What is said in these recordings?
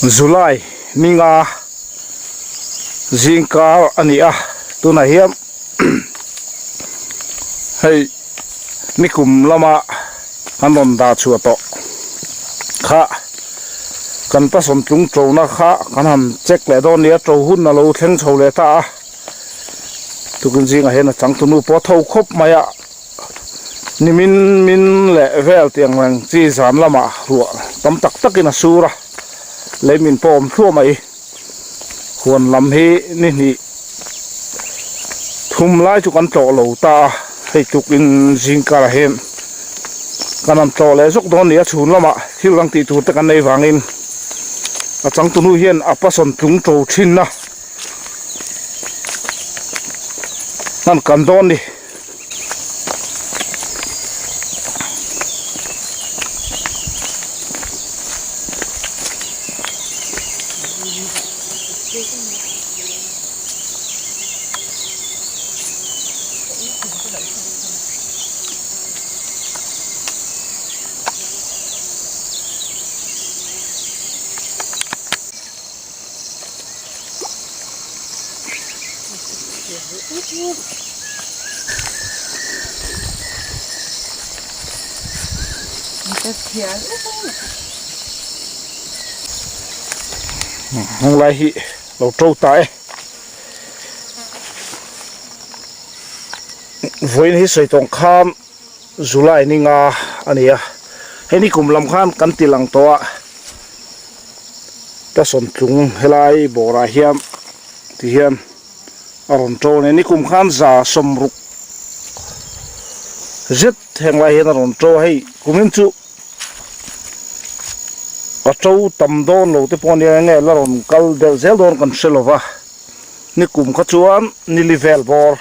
July ninga zingkar a ni a tunah hian hei nikum lama kan rawn dah chhuah tawh kha kan pasawm tlung ṭona kha kan han check leh dawn a ni a ṭo hun a lo thleng chho leh ta a tukin zingah hian a changtunu pawh a tho khawp mai a. Nimin min leh vel tiang reng chi zan lamah ruah tam tak takin a sur a, lei min pawh awm thluah mai. Huan lam hi ni hnih thum lai chu kan tlawh lo ta a, hei tukin zing karah hian kan han tlawh leh zawk dawn a ni a, chhun lamah thil dang tih tur te kan nei vangin a changtunu hian a pasawn tlung to thin a, hman kan dawn a ni. Heng lai hi lo to ta e vawiin hi sawi tawng khan July ni nga a ni a hei ni kum lam khan kan ti lang tawh a ka sawntlung helai bawrah hian ti hian. A rawn to a ni. Nikum khan za sawmruk zet heng lai hian a rawn to a, hei kumin chu a to tam dawn lo te pawh a nia enge la rawn kal deuh zel dawn kan hre lo va, nikum kha chuan nili vel bawr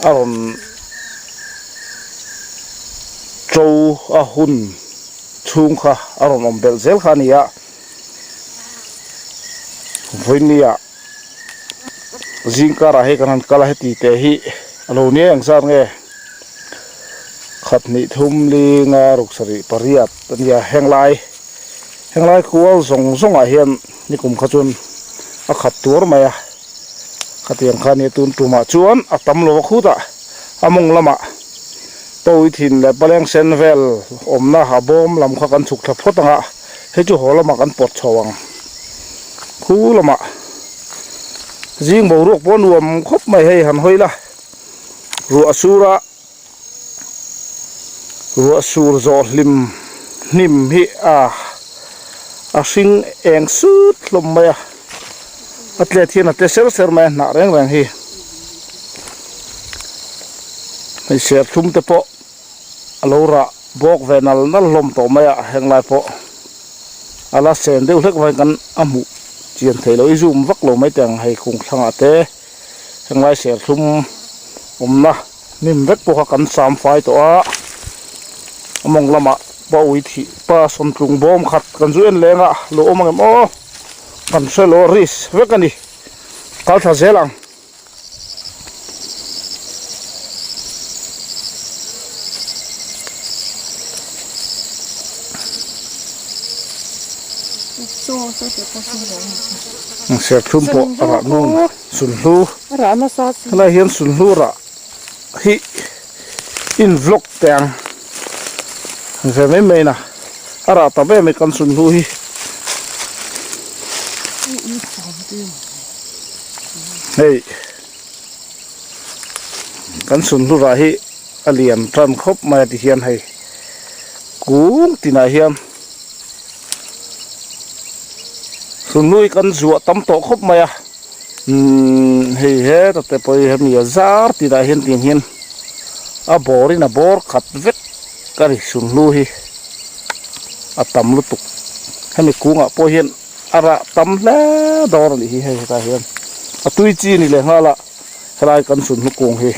a rawn to a hun chhung kha a rawn awm belh zel kha a ni a. Vawinia zingkarah hei kan han kal a heti teh hi a lo nia eng zat nge khat hnih thum li nga ruk sarih pariat a nia henglai henglai kual zawng zawngah hian nikum kha chuan a khat tuar mai a khatiang kha nia tun tumah chuan a tam lo a khutah a mawng lamah pawi thin leh paleng sen vel awmna a bawm lam kha kan chhuk thla phawt ang a. Hei chu haw lamah kan pawt chho ang. Khu lamah zing boruak pawh nuam khawp mai hei han hawi la. Ruah sur a ruah sur zawh hlim hnim hi a a hring eng sut hlawm mai a. A tlet hian a tle ser ser mai a hnah reng reng hi. Hei serthlum te pawh. A lo rah bawk ve nal nal hlawm tawh mai a heng lai pawh a la sen deuh hlek vain kan a hmuh chian theih loh i zoom vak lo mai teh ang hei kung thlangah te heng lai serthlum awmna hnim vek pawh kha kan sam fai tawh a a mawng lamah pa ui thih pa sawmtlung bawm khat kan zu en leng a lo awm ang em aw kan hre lo a risk vek a ni kal thla zel ang. Serthlum pawh a rah nung sunhlu helai hian sunhlu rah hi in vlog teh ang ve mai mai na a rah tam em mai kan sunhlu hi. Hei kan sunhlurah hi a lian tan khawp mai a ti hian hei kung tinah hian sunhlui kan zuah tam tawh khawp mai a umm hei heta te pawh hi hemi a zar tinah hian tiang hian a bawrin a bawr khat vek a ni sunhlu hi a tam lutuk hemi kungah pawh hian. A rah tam hle dawr a nih hi hei hetah hian a tui chi ni leh nghal a helai kan chhun hnu kung hi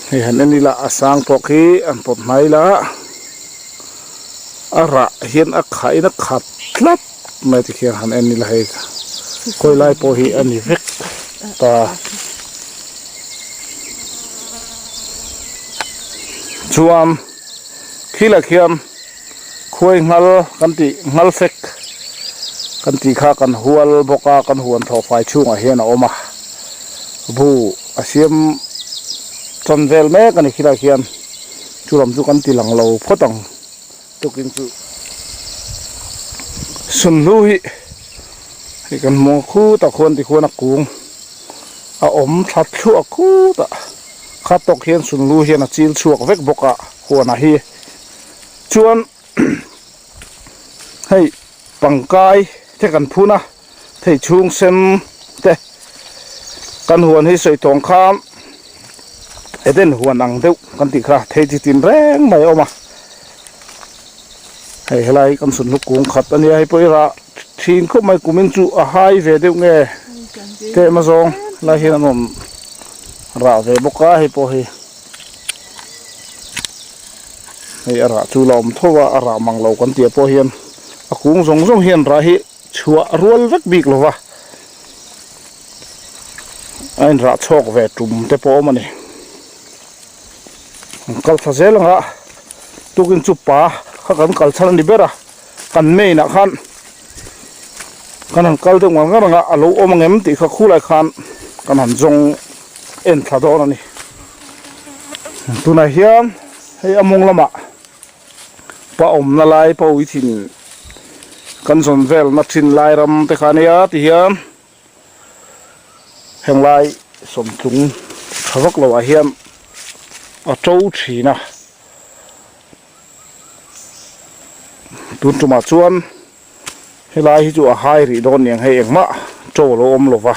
hei han en ila a sang pawh khi an pawt hnai la a rah hian a khah in a khat tlat mai ti khian han en ila hei khawi lai pawh hi a ni vek ta chuan khilah khian. Khuai nghal kan tih nghal fek kan tih kha kan hual bawk a, kan huan thawhfai chhungah hian a awm a, bu a siam tan vel mek a ni khilai khian chu lam chu kan ti lang lo phawt ang tukin chu sunhlu hi hei kan hmu khutah khuan tikhuan a kung a awm thla thluah khutah kha tawk hian sunhlu hian a chil chhuak vek bawk a huanah hi. Chuan hei pangkai te kan phun a, thei chhung sem te kan huan hi sawi tawng khan Eden huan ang deuh kan tih kha thei chi tin reng mai a awm a, hei helai kan sunhlu kung khat a nia hei pawh i rah thin khawp mai kumin chu a hai ve deuh nge teh mazawng helai hian an rawn rah ve bawk a hei pawh hi. Hei a rah chu la awm tho a, a rah mang lo kan tih pawh hian a kung zawng zawng hian rah hi chhuah rual vek bik lo va, a inrah chhawk ve tum te pawh a awm a ni. An kal thla zel ang a, tukin chu pa kha kan kal chhan a ni ber a, kan main ah khan kan han kal deuh ngar ngar ang a, a lo awm ang em tih kha khulai khan kan han zawng en thla dawn a ni. Tunah hian hei a mawng lamah pa awmna lai pawi thin kan zawn velna thin lai ram te kha ania ti hian heng lai sawmtlung tha vak lo ah hian a to thin a tun tumah chuan Helai hi chu a hai rih dawn niang hei engmah to a lo awm lo va.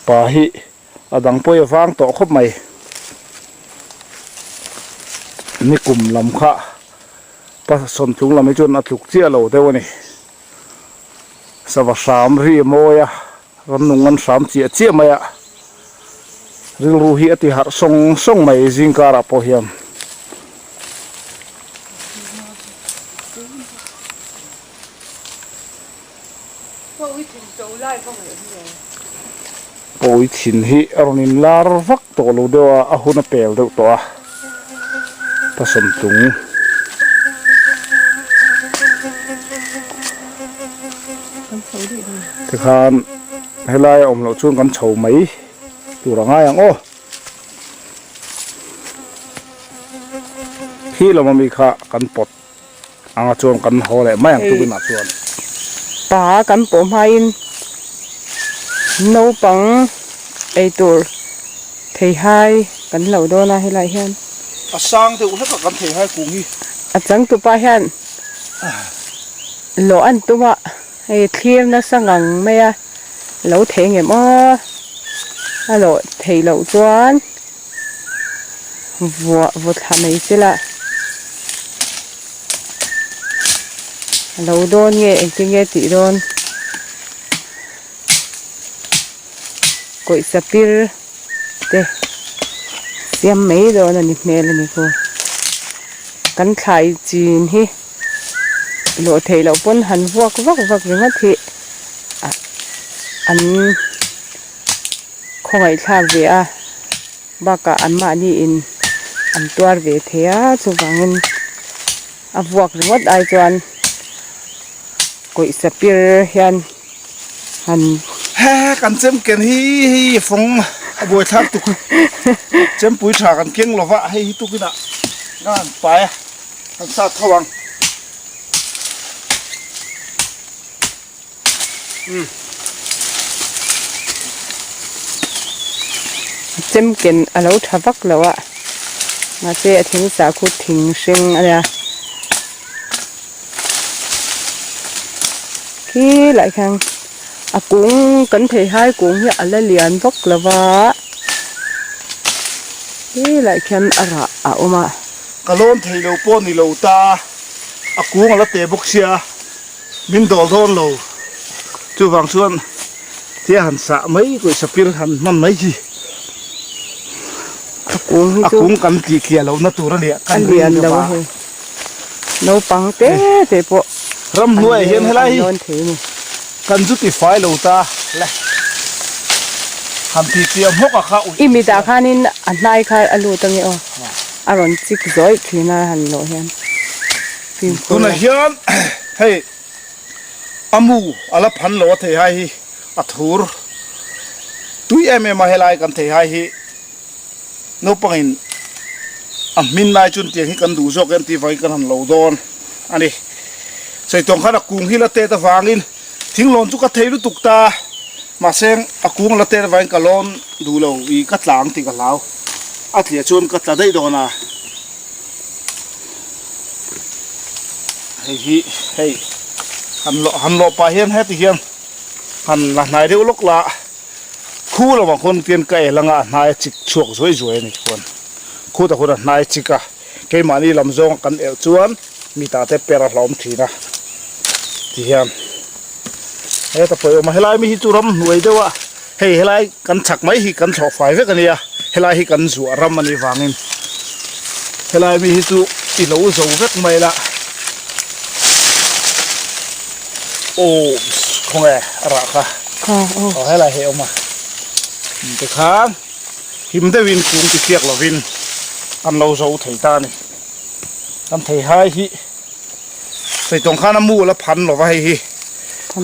Pa hi a dang pawi a vang tawh khawp mai. Nikum lam kha pa sawmtlung lam hi chuan a tluk chiah lo deuh a ni. Sava hram ri a mawi a, rannung an hram chiah chiah mai a, rilru hi a ti harh sawng sawng mai zingkarah pawh hian. Pawi thin hi a rawn inlar vak tawh lo deuh a, a hun a pel deuh tawh a, ka sawmtlung. Tikhan helai a awm loh chuan kan chho mai tur a ngai ang aw. Khi lam ami kha kan pawt anga chuan kan haw leh mai ang tukinah chuan. Pa kan pawh hmain naupang eitur theihai kan lo dawn a helaiah hian. A sang deuh hlek a kan theihai kung hi. A changtupa hian lawh an tum a, hei thlir nasa ngang mai a, lo thei ngem aw, a lawh theih loh chuan vuah vaw thla mai se la, a lo dawn nge engtin nge tih dawn, kawihsa pir te siam mai dawn a ni hmel a ni ku, kan thlai chin hi. Lawh theih loh pawn han vuak vak vak ringawt hi an khawngaihthlak ve a, bakah an mahni in an tuar ve thei a, chuvangin a vuak ringawt ai chuan kawihsa pir hian han. He kan chem ken hi hei fawng a buaithlak tuk chempui tha kan keng lova hei hi tukinah ka han pai a. Kan sat tho ang. Umm. Chemken a lo tha vak lo a, mahse a thing sah khu thing hring a nia. Khi lai khian a kung kan thei hai kung hi a la lian vak lo va, khi lai khian a rah a awm a. Ka lawn thei lo pawh ni lo ta, a kung a la teh bawk sia, min dawl dawn lo. Chuvang chuan tia han sah mai pawisa pir han hman mai chi. A kung hi A chu kung kan tih tliah lohna tur a nia, a kan lian ring lo deuh a a. hei. Naupang te te pawh Ramhnuai ah hian helai hi an lawn thei a ni. Kan zu ti fai lo ta le. Han ti tliah hmawk a kha uih I mitah khanin a hnai kha a lut ange aw. A rawn chik zawih thin a han lawh hian fimkhur Tunah la. hian hei a mu a la phan lo a theihai hi a thur tui em em a helai kan theihai hi naupangin a hmin lai chuan tiang hi kan duh zawk em tih vangin kan han lo dawn a ni. Saitawng khan a kung hi la tet avangin thinglawn chu ka thei lutuk ta mahse a kung la tet avangin ka lawn duh lo ih ka tla ang tih ka hlau a tliah chuan ka tla daih dawn a hei hi hei han lawh han lawh pah hian heti hian han la hnai deuh lawk la. Khu lamah khawn tian ka el anga a hnai a chik chhuak zuai zuai a ni khuan. Khutah khuan a hnai a chik a, keimahni lam zawnga kan elh chuan mitah te per a hlawm thin a ti hian heta pawh i awm a. Helai mi hi chu ram hnuai deuh a, hei helai kan chhak mai hi kan thlawh fai vek a nia, helai hi kan zuah ram a nih vangin helai mi hi chu i lo zo vek mai la. Aw khawnge a rah kha. Kha aw. Aw helai hi a awm a. Tikhan him deuhin kung ti fiak lovin an lo zo thei ta a ni. Kan thei hai hi saitawng khan a mu la phan lova hei hi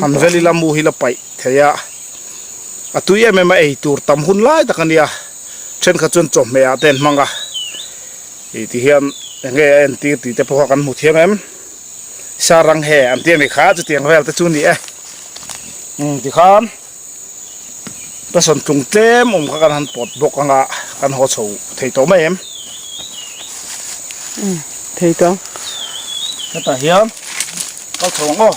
han vel ila mu hi la paih thei a. A tui em em a ei tur tam hun lai tak a nia. Thenkhat chuan chawhmeh ah te an hmang a. Ih ti hian enge a entir tih te pawh kha kan hmu thiam em. Sarang he an tih a ni kha chutiang vel te chu ni e. Umm tikhan ka sawn tlung tlem awm kha kan han pawt bawk anga kan haw chho thei tawh mai em. Umm thei tawh. Hetah hian kal chho ang aw.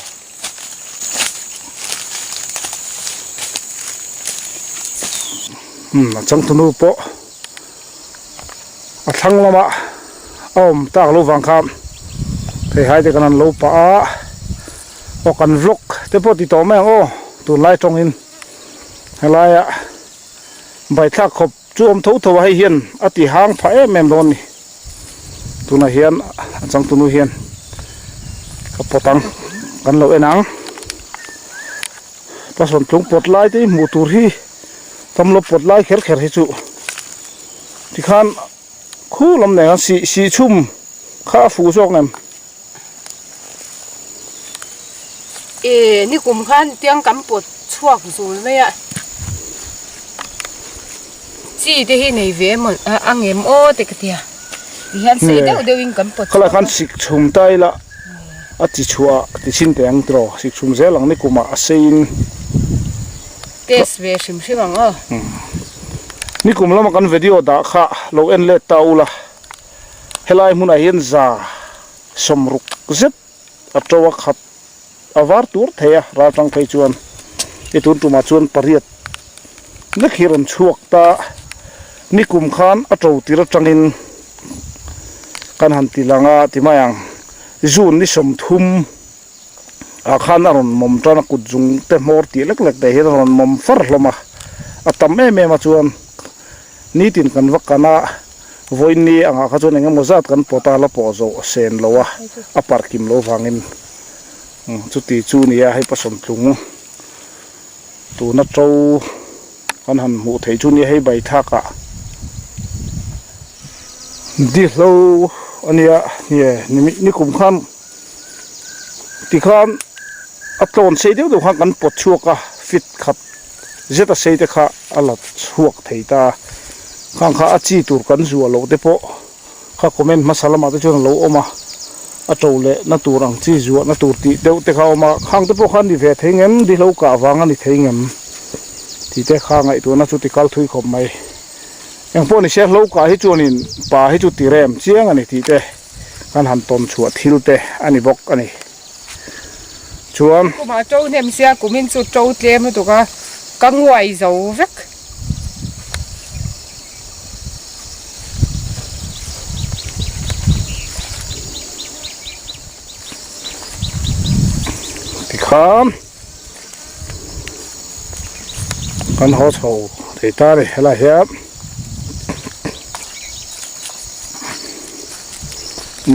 Umm a changtunu pawh. A thlang lamah a awm tak loh vang khan theihai te kan han lo pah a aw kan vlog te pawh ti tawh mai ang aw tunlai tawngin helaia baithlak khawp chu awm tho tho a hei hian a ti hang phah em em dawn a ni tunah hian a changtunu hian ka pawt ang kan lo en ang pasawm tlung pawt lai te hi hmuh tur hi. Tam lo pawt lai kher kher hi chu tikhan khu lam nen khan sih sih chhum kha a fuh zawk nem. E nikum khan tiang kan pawt chhuak zul mai a chi te hi nei ve emaw a ngem aw te ka tia tihian sei deuh deuh in kan pawt chhuak a. Khalai khan sik chhum ta ila a chi chhuah ti chhin teh ang tiraw sik chhum zel ang nikumah a sei in. Test ve hrim hrim ang aw. Nikum lama kan video dah kha lo en let ta ula, helai hmunah hian za sawmruk zet a to a khat a var tur thei a, ral tang phei chuan i tun tumah chuan pariat lek hi rawn chhuak ta, nikum khan a to tir atangin kan han ti lang a ti mai ang, June ni 30. Ah khan a rawn mawm tan a kut zung te hmawr tih lek lek te hian a rawn mawm far hlawm a, a tam em em a chuan nitin kan va kan a, vawiin angah kha chuan eng emaw zat kan pawt a la pawh zawh sen lo a, a parh kim lo vangin chuti chu ni a hei pasawm tlung tuna to kan han hmuh theih chu ni a hei baithak ah dihlo a nia nikum khan. Tikhan a tlawn sei deuh deuh khan kan pawt chhuak a, fit khat zet a sei te kha a la chhuak thei ta a, khang kha a chi tur kan zuah loh te pawh kha comment hmasa lamah te chuan a lo awm a, a to leh na tur ang chi zuah na tur tih deuh te kha a awm a, khang te pawh kha a ni ve thei ngem, dihlo kah vang a ni thei ngem tih te kha ngaihtuahna chu ti kal thui khawp mai. Engpawh ni se hlo kah hi chuanin pa hi chu ti rem chiang a ni tih te. Kan han tawn chhuah thil te a ni bawk a ni. Chuan. Kumah to hnem sia kumin chu to tlem lutuk a, ka nguai zo vek. Tikhan kan haw chho thei ta a ni helaiah hian.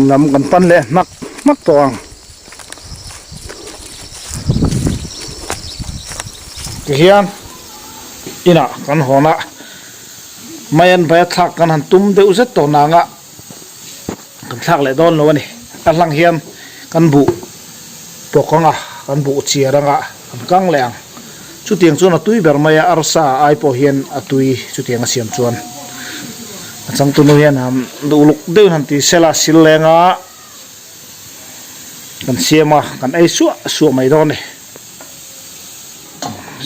Lam kan pan leh hmak hmak tawh ang. Tihian inah kan hawn a, mai an bai a thlak kan han tum deuh zet tawh nang a. Kan thlak leh dawn lo a ni. A hlang hian kan buh pawk anga, kan buh chiar anga kan kang leh ang. Chutiang chuan a tui ber mai a, arsa ai pawh hian a tui chutiang a siam chuan. A changtunu hian han duh luk deuhin han ti sela sil leng a, kan siam a, kan ei suah suah mai dawn a ni.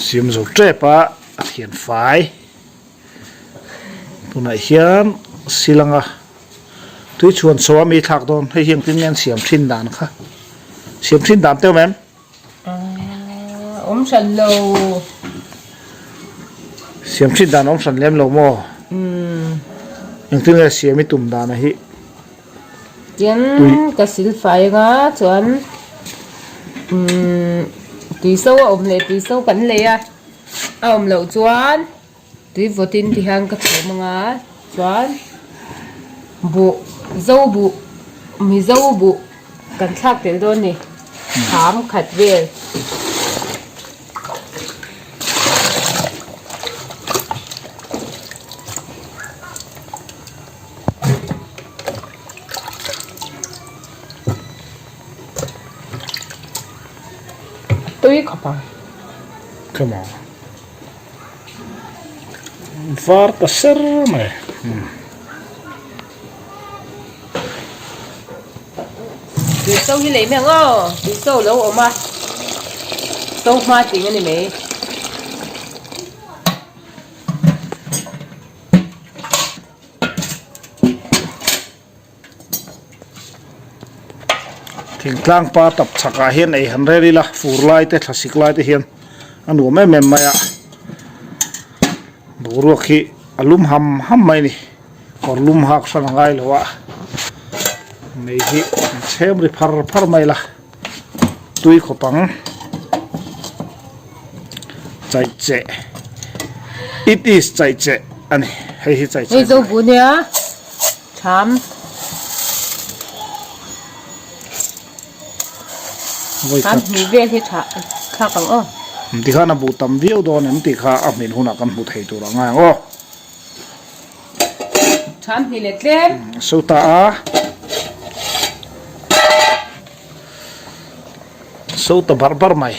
Siam zo tep a, a thian fai. Tunah hian silanga tui chhuan chho a mi thlak dawn hei hi engtin nge an siam thin dan kha siam thin dan te awm em? Awm hran lo. Siam thin dan awm hran lem lo maw? Engtin nge siam i tum dan a hi? Tin ka sil fai anga chuan tui so a awm leh tui so kan lei a. A awm loh chuan tui vawtin ti hian ka chhawm anga chuan buh zo buh mizo buh kan thlak tel dawn a ni kham khat vel. Tui khawp ang. Come on. Var ta ser mai. Tui so hi lei mai ang aw. Tui so lo awm a. So hma ting a ni mai. Thingtlang pa tap chhakah hian ei han rel ila fur lai te thlasik lai te hian a nuam em em mai a boruak hi a lum ham ham mai a ni kawr lum hak hran a ngai lo a mei hi an chhem ri phar phar mai la tui khawp ang chaicheh it is chaicheh a ni hei hi chaicheh hei zo bu nia Tham. Tham hnih vel hi tha thlak ang aw. Tikhan a buh tam viau dawn em tih kha a hmin hunah kan hmu thei tur a ngai ang aw. Tham hnih leh tlem. So ta a. So ta bar bar mai.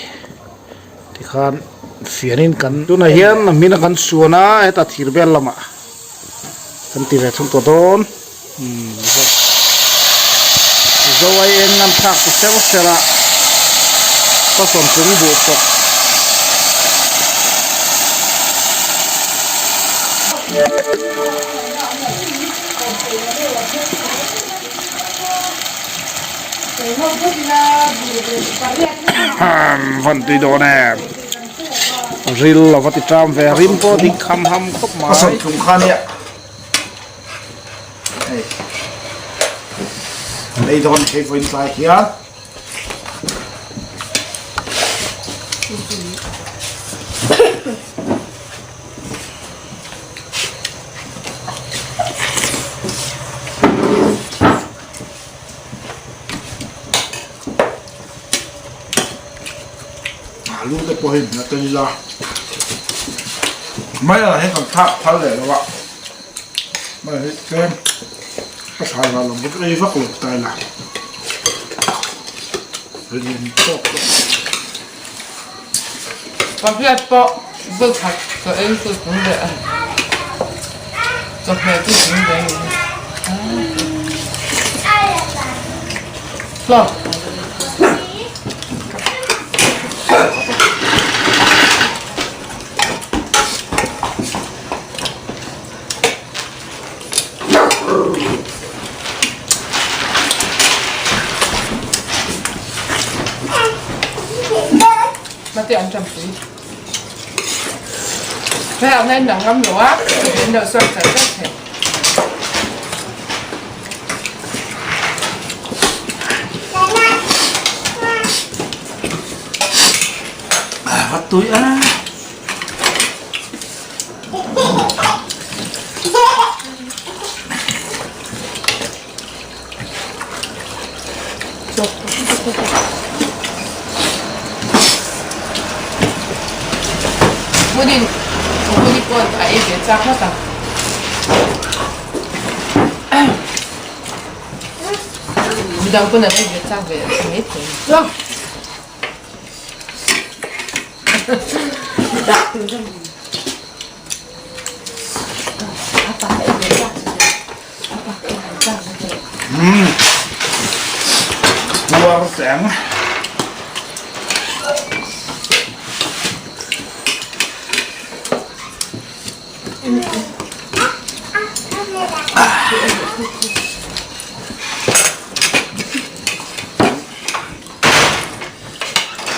Tikhan fianin kan tunah hian a hmin a kan suan a heta thir vel lamah kan ti ve thung tawh dawn umm zo ai eng an thlak ta ser ser a ka sawmtlung buh pawk. Van tui dawn em ril a va ti ṭam ve rim pawh dik ham ham khawp mai. A sawmthum kha nia hei an ei dawn hei vawiin tlai hian. Alu te pawh hei hmeh tel ila mai ah hian kan thlak phal leh lo a mai hi tlem ka thlai vang lam pawh ei vak lo ta ila lian tawk tawk. Pahriat pawh vawikhat ka ei chu tun leh a chawhmeh chu tun ve a ni. Hlawk. Mate an ṭam pui. Hei ang hian nang ngam lo a, in lo sawi char char thei. Vat tui a. Pudding, pudding pawn a ei ve chak ngawt ang. Midang pawn an ei ve chak ve mai thei. Chuang. Dah tur ka ni. Apa ka ei ve chak chu. Apa ka ei ve chak chu. Umm. Puar teng.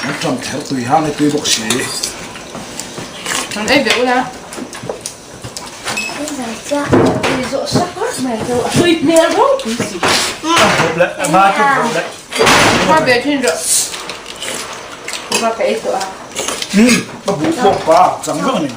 An ṭam ther tui hang i tui bawk si. An ei ve ula. Ka buh pawh pa chang vek a ni.